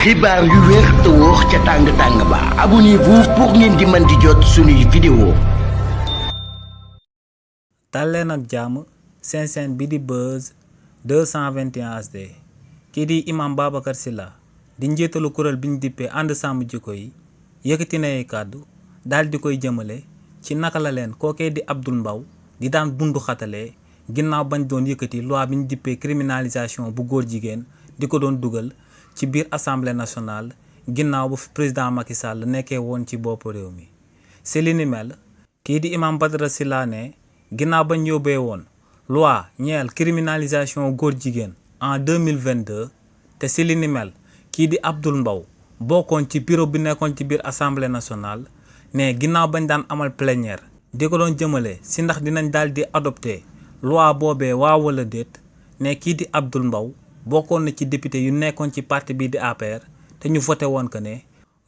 xibaar yu wér te wóor ca tàng-tàng ba abonnez-vous pour ngeen di mën di jot suñuy vidéo. dal leen ak jàmm seen chaîne bi di Buzz 221 HD kii di imam Babacar Sylla di njiitalu kuréel bi ñu dippee ànd sàmm jikko yi yëkkati na ay kàddu daal di koy jëmale ci naka la leen kookee di Abdoul Mbaw di daan bundu xatalee ginnaaw bañ doon yëkkati loi bi ñu dippee criminalisation bu góor jigéen di ko doon dugal ci biir assemblée nationale ginnaaw bu fi président Macky Sall nekkee woon ci bopp réew mi. si li ni mel kii di imam Badara Sylla ne ginnaaw bañ yóbbee woon loi ñeel criminalisation góor jigéen en 2022 te si li ni mel kii di Abdoul Mbaw bokkoon ci bureau bi nekkoon ci biir assemblée nationale ne ginnaaw bañ daan amal plénière di ko doon jëmale si ndax dinañ daal di adopté loi boobee waaw wala déet ne kii di Abdoul Mbaw bokkoon na ci député yu nekkoon ci parti bii di APR te ñu voté woon que ne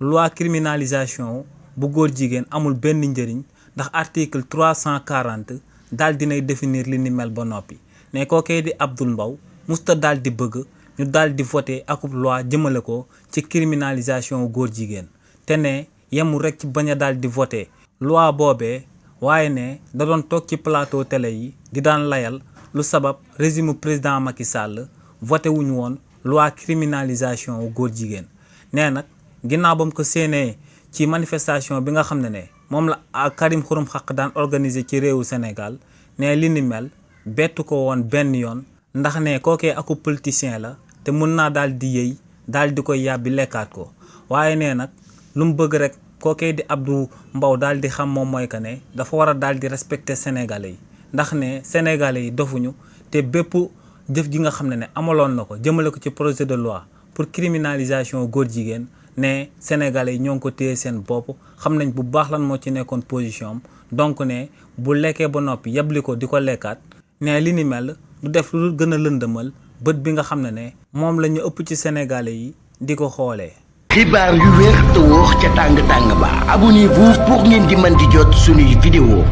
loi criminalisation bu góor jigéen amul benn njëriñ ndax article 340 daal dinay définir li ni mel ba noppi ne kookee di Abdoul Mbaw musta daal di bëgg ñu daal di voté akub loi jëmale ko ci criminalisation góor jigéen te ne yemul rek ci bañ a daal di voté loi boobee waaye ne da doon toog ci plateau télé yi di daan layal lu sabab régime président Macky Sall voté wuñu woon loi criminalisation góor jigéen nee nag ginnaaw ba mu ko séenee ci manifestation bi nga xam ne moom la Karim Xurum Xaq daan organiser ci réewu Sénégal ne li ni mel bettu ko woon benn yoon ndax ne kookee aku politicien la te mun naa daal di yëy daal di koy yàbbi lekkaat ko waaye nee nag lu mu bëgg rek kookee di Abdou Mbaw daal di xam moom mooy que ne dafa war a daal di respecter sénégalais yi ndax ne sénégalais yi dofuñu te bépp jëf ji nga xam ne amaloon na ko jëmale ko ci projet de loi pour criminalisation góor jigéen ne sénégalais yi ñoo ngi ko téye seen bopp xam nañ bu baax lan moo ci nekkoon position am donc ne bu lekkee ba noppi yebli ko di ko lekkaat ne li ni mel du def lu gën a lëndëmal bët bi nga xam ne moom la ñu ëpp ci sénégalais yi di ko xoolee. xibaar yu wér te wóor ca tàng-tàng ba abonnez-vous pour ngeen di mën di jot suñuy vidéo.